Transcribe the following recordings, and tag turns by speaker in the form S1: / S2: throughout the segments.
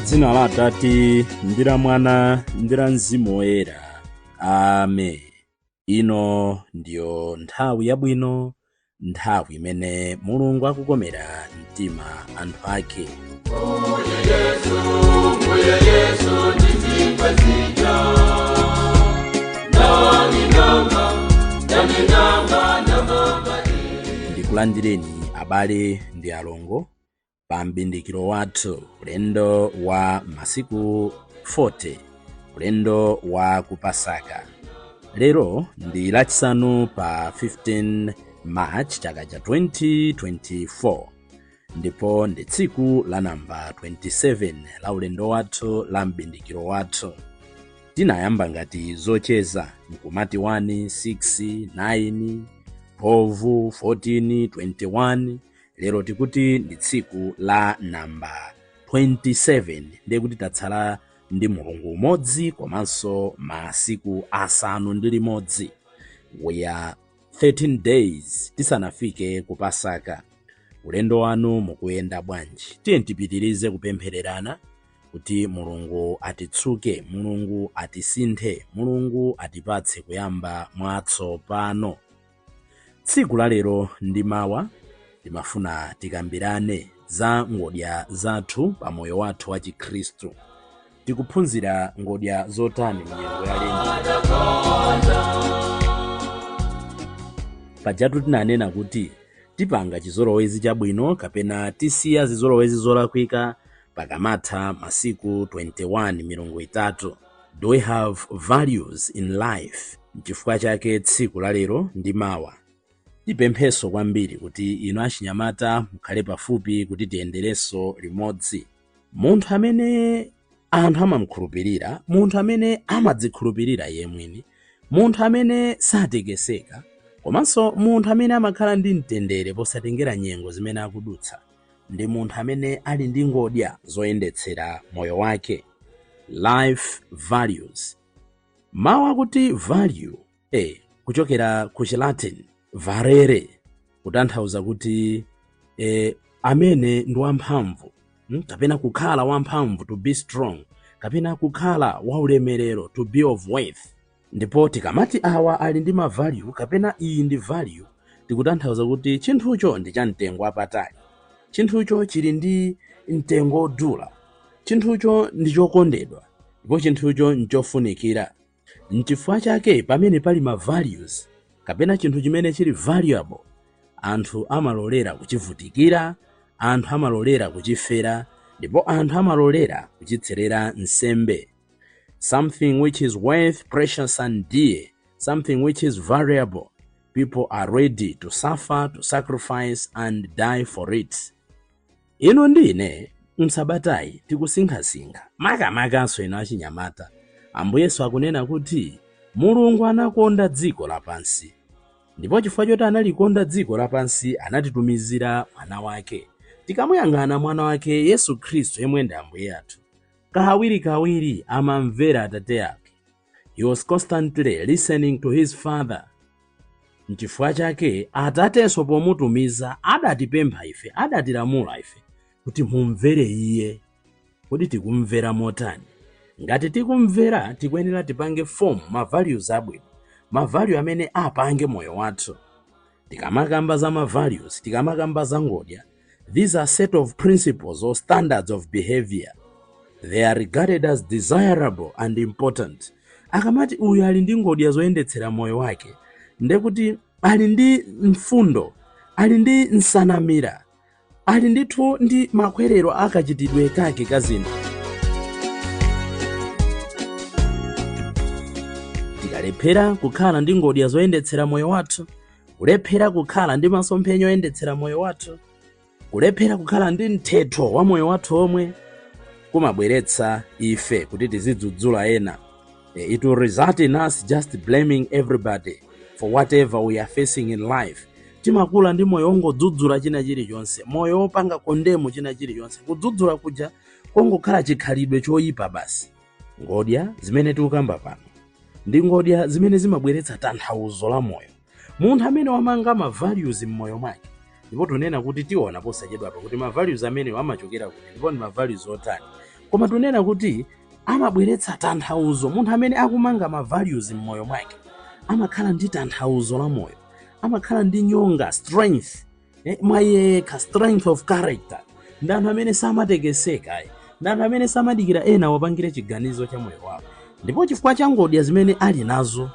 S1: Dzina la Atate ndi la Mwana ndi la Mzimu Woyera. Amen. Ino ndiyo nthawi yabwino, nthawi imene Mulungu akukomera mtima anthu ake. Ndikulandireni abale ndi alongo pa mbindikiro wathu, ulendo wa masiku 40, ulendo wa kupasaka. Lero ndi Lachisanu pa 15 March chaka cha 2024, ndipo ndi tsiku la namba 27 la ulendo wathu la mbindikiro wathu. Tinayamba ngati zocheza nkumati 1 6 9 12 14 21. Lero tikuti ndi tsiku la namba 27, ndiye kuti tatsala ndi mulungu umodzi komanso masiku 6. We are 13 days tisanafike ku Pasaka. Ulendo wanu mukuyenda bwanji? Tiye tipitirize kupemphererana kuti Mulungu atitsuke, Mulungu atisinthe, Mulungu atipatse kuyamba mwatsopano. Tsiku la lero ndi mawa timafuna tikambirane za ngodya zathu pa moyo wathu wa Chikhristu. Tikuphunzira ngodya zotani mnyengo ya Lenti? Pajatu tinanena kuti tipanga chizolowezi chabwino kapena tisiya zizolowezi zolakwika pakamatha masiku 21, milungu 3. Do we have values in life? Nchifukwa chake tsiku la lero ndi mawa tipempheso kwambiri kuti inu achinyamata mukhale pafupi kuti tiyenderenso limodzi. Munthu amene anthu amamukhulupirira, munthu amene amadzikhulupirira iye mwini, munthu amene satekeseka, komanso munthu amene amakhala ndi mtendere posatengera nyengo zimene akudutsa, ndi munthu amene ali ndi ngodya zoyendetsera moyo wake. Life values. Mawu akuti value, kuchokera ku Chilatin valere, kutanthauza kuti amene ndi wamphamvu, kapena kukhala wamphamvu, to be strong, kapena kukhala waulemerero, to be of worth. Ndipo tikamati awa ali ndi ma value kapena iyi ndi value, tikutanthauza kuti chinthucho ndi cha mtengo wapatali, chinthucho chili ndi mtengo wodula, chinthucho ndi chokondedwa, ndipo chinthucho nchofunikira. Nchifukwa chake pamene pali ma values kapena chinthu chimene chili valuable, anthu amalolera kuchivutikira, anthu amalolera kuchifera, ndipo anthu amalolera kuchitserera nsembe. Something which is worth, precious and dear, something which is valuable, people are ready to suffer, to sacrifice and die for it. Ino ndine msabatayi tikusinkhasinkha, makamakaso ino achinyamata. Ambuye Yesu akunena kuti Mulungu anakonda dziko lapansi, ndipo chifukwa choti analikonda dziko lapansi anatitumizira mwana wake. Tikamuyang'ana mwana wake Yesu Khristu yemwe ndi Ambuye athu, kawirikawiri amamvera Atate ake. He was constantly listening to his Father. Nchifukwa chake Atatenso pomutumiza adatipempha ife, adatilamula ife kuti mumvere iye. Kodi tikumvera motani? Ngati tikumvera, tikuyenera tipange form ma values abwino, ma value amene apange moyo wathu. Tikamakamba za ma values, tikamakamba za ngodya, these are set of principles or standards of behavior. They are regarded as desirable and important. Akamati uyu ali ndi ngodya zoyendetsera moyo wake, ndekuti ali ndi mfundo, ali ndi nsanamira, ali ndithu ndi makwerero akachitidwe kake ka zinthu. Tikalephera kukhala ndi ngodya zoyendetsera moyo wathu, kulephera kukhala ndi masomphenya oyendetsera moyo wathu, kulephera kukhala ndi mthetho wa moyo wathu omwe, kumabweretsa ife kuti tizidzudzula ena. It will result in us just blaming everybody for whatever we are facing in life. Timakula ndi moyo wongodzudzula china chilichonse, moyo wopanga condemn china chilichonse, kudzudzula kuja kongokhala chikhalidwe choyipa basi. Ngodya zimene tikukamba pano ndi ngodya zimene zimabweretsa tanthauzo la moyo. Munthu amene wamanga ma values m'moyo mwake, ndipo tunena kuti tiona posachedwapa kuti ma values amenewo amachokera kuti ndipo ndi ma values otani. Koma tunena kuti amabweretsa tanthauzo. Munthu amene akumanga ma values m'moyo mwake amakhala ndi tanthauzo la moyo, amakhala ndi nyonga, strength mwa iye yekha, strength of character. Ndi anthu amene samatekeseka, ndi anthu amene samadikira ena wapangire chiganizo cha moyo wawo. Ndipo chifukwa cha ngodya zimene ali nazo,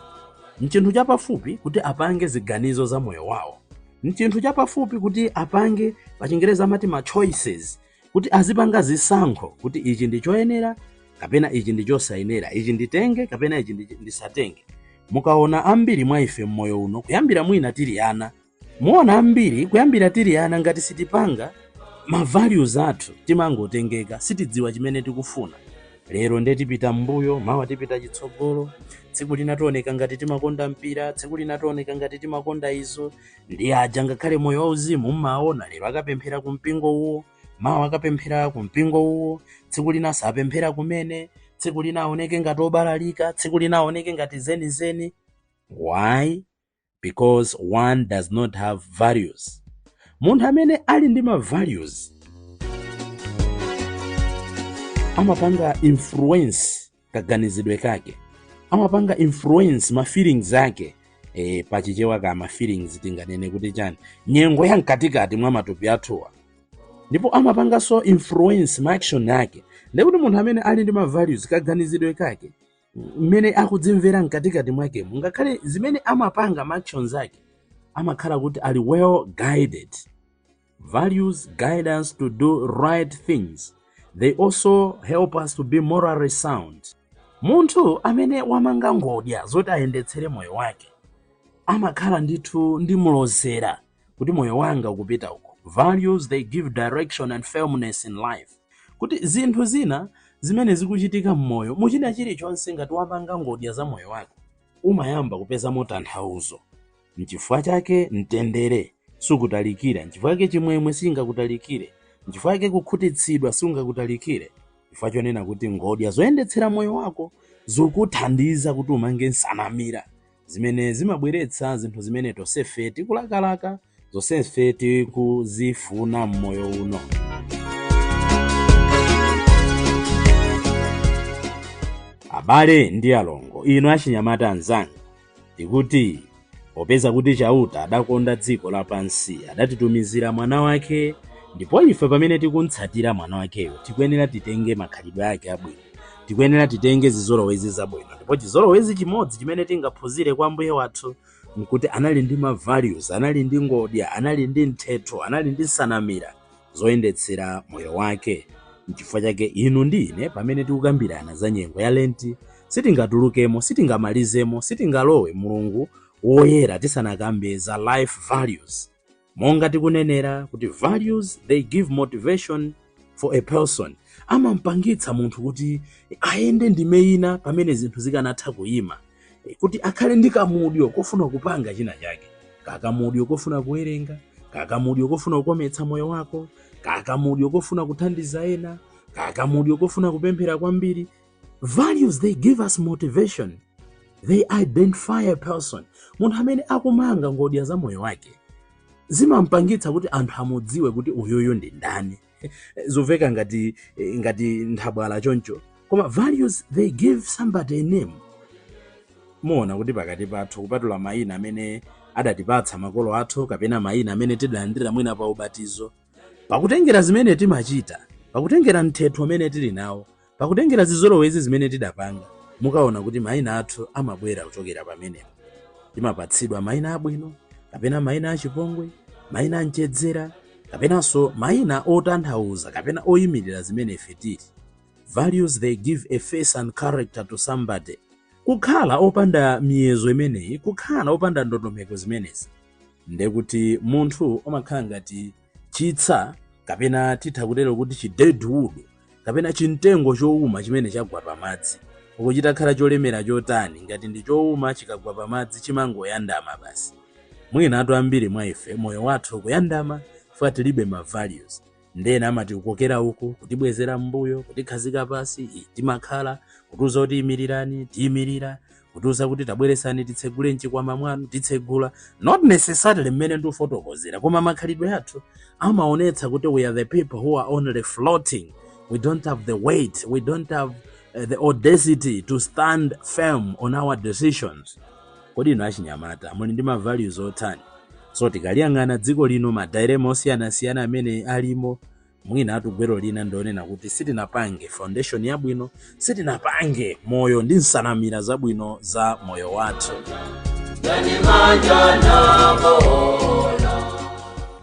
S1: nchinthu chapafupi kuti apange ziganizo za moyo wawo, nchinthu chapafupi kuti apange, pachingereza amati ma choices, kuti azipanga zisankho kuti ichi ndi choyenera kapena ichi ndi chosayenera, ichi nditenge kapena ichi ndisatenge. Mukaona ambiri mwa ife mmoyo uno, kuyambira mwina tili ana, muona ambiri kuyambira tili ana, ngati sitipanga ma values athu timangotengeka, sitidziwa chimene tikufuna. Lero nde tipita mbuyo, mawa tipita chitsogolo. Tsiku lina tioneka ngati timakonda mpira, tsiku lina tioneka ngati timakonda izo ndi aja. Ngakhale moyo wauzimu mmaona lero akapemphera ku mpingo uwo, mawa akapemphera ku mpingo uwo, tsiku lina sapemphera kumene, tsiku lina aoneke ngati obalalika, tsiku lina aoneke ngati zenizeni. Why? Because one does not have values. Munthu amene ali ndi ma values amapanga influence kaganizidwe kake, amapanga influence ma feelings ake. Pachichewa ka ma feelings tinganene kuti chani? Nyengo ya mkatikati mwa matupi athuwa. Ndipo amapanganso influence ma action ake. Ndekuti munthu amene ali ndi ma values, kaganizidwe kake, mmene akudzimvera mkatikati mwakemo, ngakhale zimene amapanga, ma actions ake amakhala kuti ali well guided. Values guide us to do right things. They also help us to be morally sound. Munthu amene wamanga ngodya zoti ayendetsere moyo wake amakhala ndithu ndi mulozera kuti moyo wanga ukupita uko. Values, they give direction and firmness in life, kuti zinthu zina zimene zikuchitika m'moyo muchina chilichonse, ngati wamanga ngodya za moyo wako, umayamba kupezamo tanthauzo. Nchifukwa chake mtendere sukutalikira, nchifukwa chake chimwemwe singakutalikire, nchifukwa chake kukhutitsidwa singakutalikire, chifukwa chonena kuti ngodya zoyendetsera moyo wako zikuthandiza kuti umange nsanamira zimene zimabweretsa zinthu zimene tonsefe tikulakalaka, zonsefe tikuzifuna m'moyo uno. Abale ndi alongo, inu achinyamata anzanga, tikuti popeza kuti Chauta adakonda dziko lapansi, adatitumizira mwana wake, ndipo ife pamene tikuntsatira mwana wakeyo tikuyenera titenge makhalidwe ake abwino, tikuyenera titenge zizolowezi zabwino. Ndipo chizolowezi chimodzi chimene tingaphunzire kwa mbuye wathu nkuti anali ndi ma values, anali ndi ngodya, anali ndi mthetho, anali ndi nsanamira zoyendetsera moyo wake. Nchifukwa chake inu ndi ine, pamene tikukambirana za nyengo ya Lenti, sitingatulukemo, sitingamalizemo, sitingalowe Mulungu woyera tisanakambe za life values. Monga tikunenera kuti values, they give motivation for a person, amampangitsa munthu kuti ayende ndime ina pamene zinthu zikanatha kuyima, kuti akhale ndi kamudyo kofuna kupanga china chake, kakamudyo kofuna kuwerenga, kakamudyo kofuna kukometsa moyo wako, kakamudyo kofuna kuthandiza ena, kakamudyo kofuna kupemphera kwambiri. Values, they give us motivation. They identify a person. Munthu amene akumanga ngodya za moyo wake zimampangitsa kuti anthu amudziwe kuti uyuyu ndi ndani. Zomveka ngati nthabwala choncho, koma values, they give somebody a name. Muona kuti pakati pathu, kupatula mayina amene adatipatsa makolo athu kapena mayina amene tidalandira mwina pa ubatizo, pakutengera zimene timachita, pakutengera mthetho umene tili nawo, pakutengera zizolowezi zimene tidapanga, mukaona kuti mayina athu amabwera kuchokera pamenepo. Timapatsidwa mayina abwino kapena mayina achipongwe, mayina amchedzera, kapenanso mayina otanthauza kapena oyimirira zimene ife tili. Values, they give a face and character to somebody. Kukhala opanda miyezo imeneyi, kukhala opanda ndondomeko zimenezi, ndekuti munthu umakhala ngati chitsa, kapena titha kutero kuti chi deadwood, kapena chimtengo chowuma chimene chagwa pamadzi. Uko chitakhala cholemera chotani, ngati ndi chowuma, chikagwa pamadzi chimangoyandama basi. Mwinatu ambiri mwa ife moyo wathu kuyandama chifukwa tilibe ma values. Ndena amati kukokera uku, kutibwezera m'mbuyo, kutikhazika pasi, timakhala kutiuza kuti imirirani, tiyimirira, kutiuza kuti tabweresani titsegule mchikwama mwanu, titsegula. Not necessarily mmene ndikufotokozera, koma makhalidwe athu amaonetsa kuti we are the people who are only floating. We don't have the weight, we don't have the audacity to stand firm on our decisions. Kodi inu achinyamata muli ndi ma values otani? So tikaliyang'ana dziko lino, ma dilemma osiyanasiyana amene alimo, mwina atugwero lina ndionena kuti sitinapange foundation yabwino, sitinapange moyo ndi nsanamira zabwino za moyo wathu.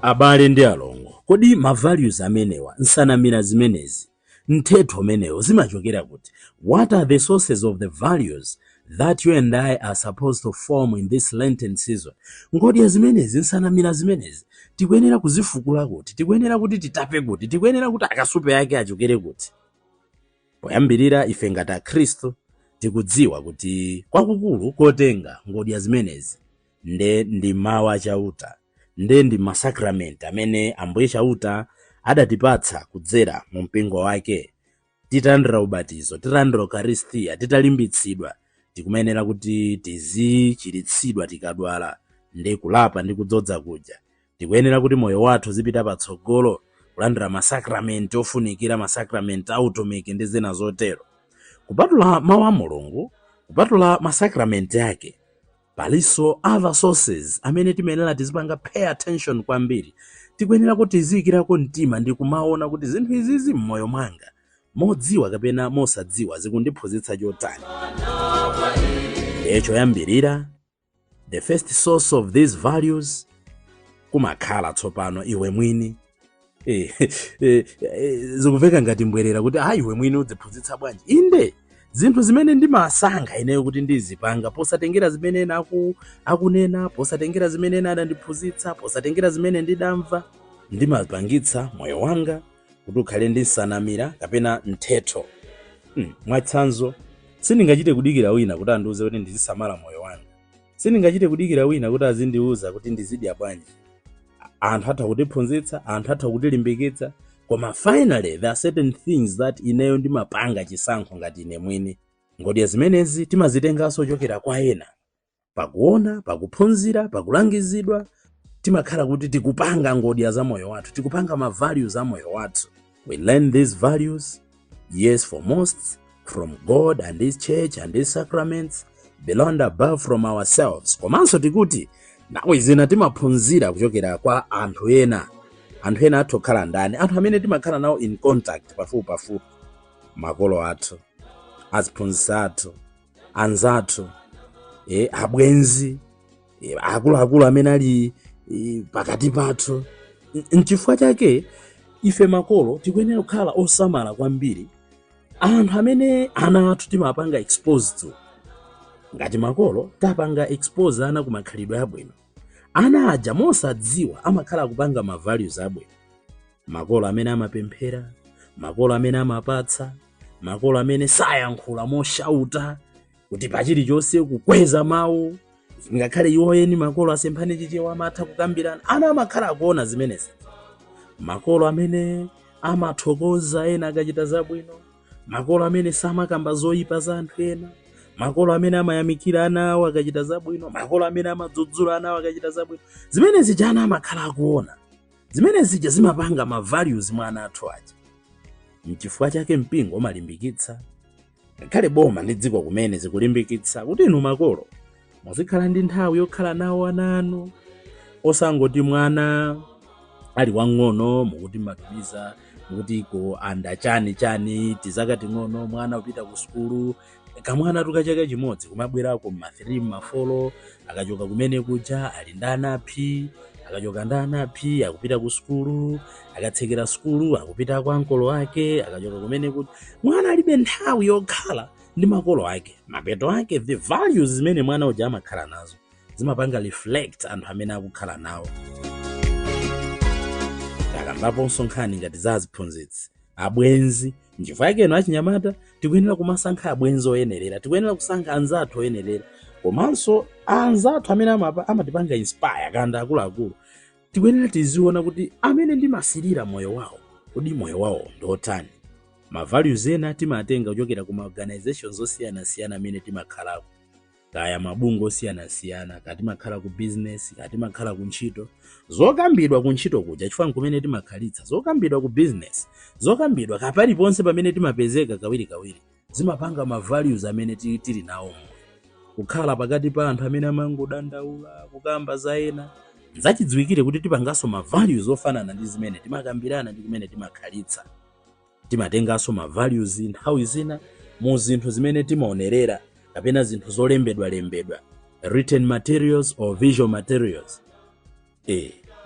S1: Abale ndi alongo, kodi ma values amenewa, nsanamira zimenezi, mthetho umenewo zimachokera kuti? What are the sources of the values that you and I are supposed to form in this Lenten season? Ngodya zimenezi, nsanamira zimenezi, tikuyenera kuzifukula kuti? Tikuyenera kuti titape kuti? Tikuyenera kuti akasupe ake achokere kuti? Poyambirira, ife ngati Akhristu tikudziwa kuti kwakukulu kotenga ngodya zimenezi nde ndi mawu aChauta, nde ndi masakramenti amene Ambuye Chauta adatipatsa kudzera mu mpingo wake. Titalandira ubatizo, titalandira Ukaristiya, titalimbitsidwa, tikumayenera kuti tizichiritsidwa tikadwala ndi kulapa ndi kudzodza kuja. Tikuyenera kuti moyo wathu uzipita patsogolo, kulandira masakramenti ofunikira, masakramenti autumiki ndi zina zotero. Kupatula mawu a Mulungu, kupatula masakramenti ake, palinso other sources amene timayenera tizipanga pay attention kwambiri. Tikuyenera kuti tiziyikirako mtima ndi kumaona kuti zinthu izizi m'moyo mwanga, modziwa kapena mosadziwa, zikundiphunzitsa chotani. Ndiye choyambirira, the first source of these values kumakhala tsopano iwe mwini. Zikumveka ngati mbwerera kuti iwe mwini udziphunzitsa bwanji? Inde, zinthu zimene ndimasankha ineyo kuti ndizipanga, posatengera zimene ena akunena, posatengera zimene ena adandiphunzitsa, posatengera zimene ndidamva, ndimapangitsa moyo wanga kuti ukhale ndi nsanamira kapena mthetho. Mwachitsanzo, sindingachite kudikira wina kuti andiuze kuti ndizisamala moyo wanga. Sindingachite kudikira wina kuti azindiuza kuti ndizidya bwanji. Anthu atha kutiphunzitsa, anthu atha kutilimbikitsa, koma finally there are certain things that ineyo ndimapanga chisankho ngati ine mwini. Ngodya zimenezi timazitenganso kuchokera kwa ena, pakuona, pakuphunzira, pakulangizidwa. Timakhala kuti tikupanga ngodya za moyo wathu, tikupanga ma values a moyo wathu. We learn these values, yes, for most from God and his church and his sacraments, beyond above from ourselves. Komanso tikuti nthawi zina timaphunzira kuchokera kwa anthu ena. Anthu ena athu okhala ndani? Anthu amene timakhala nawo in contact pafupi pafupi, makolo athu, aziphunzitsi athu, anzathu, abwenzi, akuluakulu amene ali pakati pathu. Nchifukwa chake ife makolo tikuyenera kukhala osamala kwambiri anthu amene ana athu timapanga expose to. Ngati makolo tapanga expose ana ku makhalidwe abwino, ana aja mosadziwa amakhala akupanga ma values abwino. Makolo amene amapemphera, makolo amene amapatsa, makolo amene sayankhula moshauta kuti pachilichonse kukweza mawu, ngakhale iwo eni makolo asemphane Chichewa, amatha kukambirana, ana amakhala akuona zimenezi. Makolo amene amathokoza ena akachita zabwino, makolo amene samakamba zoyipa za anthu ena, makolo amene amayamikira ana awo akachita zabwino, makolo amene amadzudzula ana awo akachita zabwino, zimene zija ana amakhala akuona. Zimene zija zimapanga ma values mwa ana athu aja. Nchifukwa chake mpingo umalimbikitsa, ngakhale boma ndi dziko kumene zikulimbikitsa kuti inu makolo muzikhala ndi nthawi yokhala nawo ana anu, osangoti mwana ali wang'ono mukuti matumiza mukuti ko anda chani chani tizaka ting'ono, mwana upita ku sukulu, kamwana tukachaka chimodzi kumabwerako ma 3 ma 4, akachoka kumene kuja ali ndi anaphi, akachoka ndi anaphi akupita ku sukulu, akatsekera sukulu akupita kwa ankolo ake, akachoka kumene kuja mwana alibe nthawi yokhala ndi makolo ake. Mapeto ake, the values zimene mwana uja amakhala nazo zimapanga reflect anthu amene akukhala nawo. Takambaponso nkhani ngati za aziphunzitsi, abwenzi. Nchifukwa chake inu achinyamata tikuyenera kumasankha abwenzi oyenerera, tikuyenera kusankha anzathu oyenerera, komanso anzathu amene amatipanga inspire kanda akuluakulu. Tikuyenera tiziona kuti amene ndimasirira moyo wawo, kodi moyo wawo ndi otani? Ma values ena timatenga kuchokera ku ma organizations osiyanasiyana amene timakhalako. Kaya mabungwe osiyanasiyana, kaya timakhala ku business, kaya timakhala ku ntchito, zokambidwa ku ntchito kuja, chifukwa nkumene timakhalitsa, zokambidwa ku business, zokambidwa kapaliponse pamene timapezeka kawirikawiri, zimapanga ma values amene tili nawo moyo. Kukhala pakati pa anthu amene amangodandaula, kukamba za ena, nzachidziwikire kuti tipanganso ma values ofanana ndi zimene timakambirana ndi kumene timakhalitsa. Timatenganso ma values nthawi zina mu zinthu zimene timaonerera kapena zinthu zolembedwalembedwa, written materials or visual materials.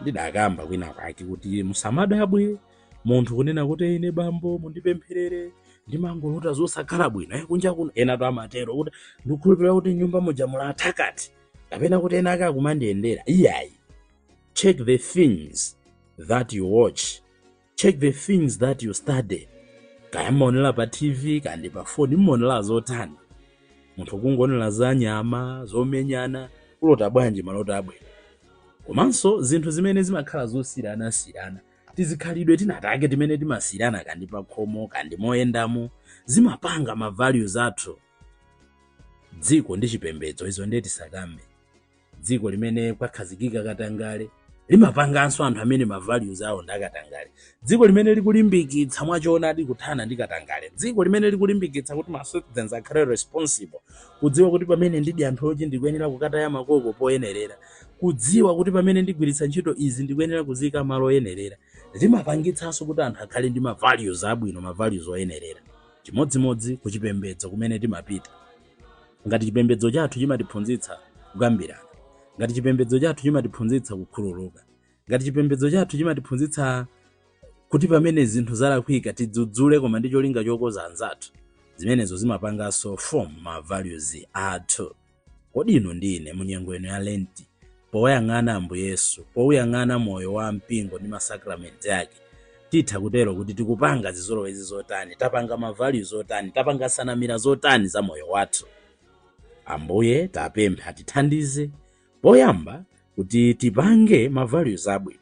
S1: Ndidakamba kwina kwake kuti musamadabwe munthu kunena kuti, "Ine bambo, mundipempherere, ndimangolota zosakhala bwino." Kunja kuno ena to amatero kuti, "Ndikukhulupirira kuti nyumba muja muli athakati," kapena kuti ena ake akumandiyendera. Iyayi, check the things that you watch, check the things that you study. Kaya mmaonera pa TV, kandi pa foni, mmaonera zotani? Munthu kungoonera za nyama zomenyana, kulota bwanji maloto abwino? Komanso zinthu zimene zimakhala zosiyanasiyana, tizikhalidwe tinatake timene timasiyana, kandi pa khomo, kandi moyendamo, zimapanga ma values athu. Dziko ndi chipembedzo, izo ndiye tisakambe. Dziko limene kwakhazikika katangale limapanganso anthu amene ma values awo ndi akatangale. Dziko limene likulimbikitsa mwachoonadi kuthana ndi katangale, dziko limene likulimbikitsa kuti ma citizens akhale responsible, kudziwa kuti pamene ndidya nthochi ndikuyenera kukataya makoko poyenerera, kudziwa kuti pamene ndigwiritsa ntchito izi ndikuyenera kuzika malo oyenerera, limapangitsanso kuti anthu akhale ndi ma values abwino, ma values oyenerera. Chimodzimodzi kuchipembedzo kumene timapita. Ngati chipembedzo chathu chimatiphunzitsa kukambirana, ngati chipembedzo chathu chimatiphunzitsa kukhululuka, ngati chipembedzo chathu chimatiphunzitsa kuti pamene zinthu zalakwika tidzudzule koma ndi cholinga chokoza anzathu, zimenezo zimapanganso form ma values athu. Kodi inu ndi ine, munyengo ino ya Lenti, poyang'ana Ambuye Yesu, pouyang'ana moyo wa mpingo ndi masakramenti ake, titha kutero kuti tikupanga zizolowezi zotani, tapanga ma values otani, tapanga sanamira zotani za moyo wathu? Ambuye tapempha atithandize poyamba kuti tipange ma values abwino,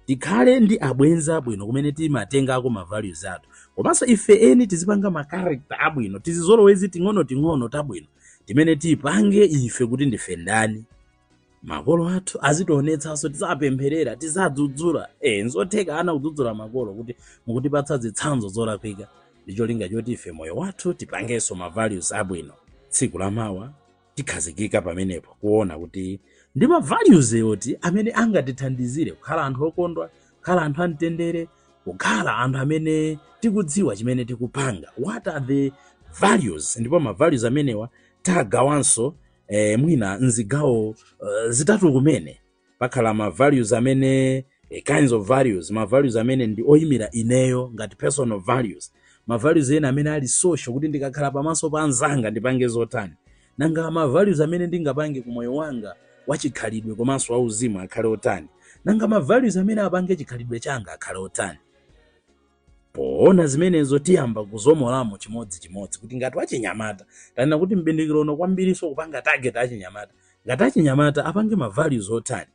S1: tikhale ndi abwenzi abwino kumene timatengako ma values athu, komanso ife eni tizipanga ma character abwino, tizizolowezi ting'onoting'ono tabwino timene tipange ife kuti ndife ndani. Makolo athu azitionetsanso, tizapempherera, tizadzudzula. Nzotheka ana kudzudzula makolo kuti mukutipatsa zitsanzo zolakwika, ndi cholinga choti ife moyo wathu tipangenso ma values abwino. Tsiku lamawa tikhazikika pamenepo kuona kuti ndi ma values oti amene angatithandizire kukhala anthu okondwa, kukhala anthu amtendere, kukhala anthu amene tikudziwa chimene tikupanga. What are the values? Ndipo ma values amenewa tagawanso mwina mzigawo zitatu, kumene pakhala ma values amene kinds of values, ma values amene ndi oyimira ineyo ngati personal values, ma values ena amene ali social, kuti ndikakhala pamaso pa anzanga ndipange zotani, nanga ma values amene ndingapange ku moyo wanga wachikhalidwe komanso wauzimu akhale otani, nanga ma values amene apange chikhalidwe changa akhale otani. Poona zimenezo tiyamba kuzomolamo chimodzimodzi kuti ngati wachinyamata, tanena kuti mbindikiro uno kwambiriso kupanga target achinyamata, ngati achinyamata apange ma values otani.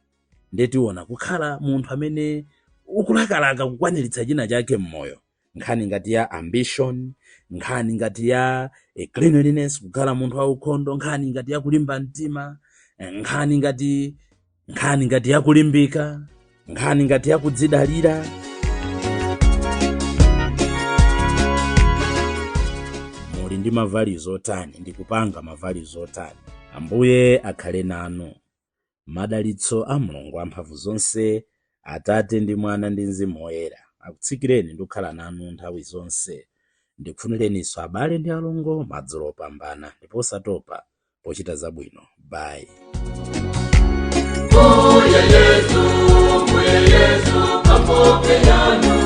S1: Ndetiona kukhala munthu amene ukulakalaka kukwaniritsa china chake mmoyo, nkhani ngati ya ambition, nkhani ngati ya cleanliness, kukhala munthu waukhondo, nkhani ngati ya kulimba mtima, nkhani ngati ya kulimbika, nkhani ngati ya kudzidalira. Muli ndi ma values otani? Ndikupanga ma values otani? Ambuye akhale nanu. Madalitso a Mulungu amphamvu zonse, Atate ndi Mwana ndi Mzimu Woyera, akutsikireni ndi kukhala nanu nthawi zonse. Ndikufunireninso abale ndi alongo madzulo opambana, ndipo osatopa pochita zabwino. Bye.
S2: Mbuye Yesu, Mbuye Yesu, kapoke yanu.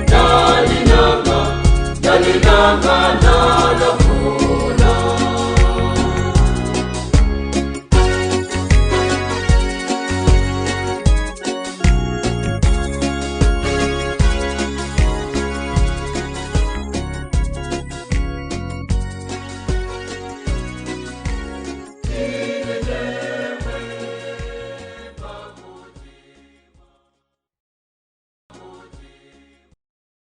S2: Ndalinanga, ndalinanga, nala.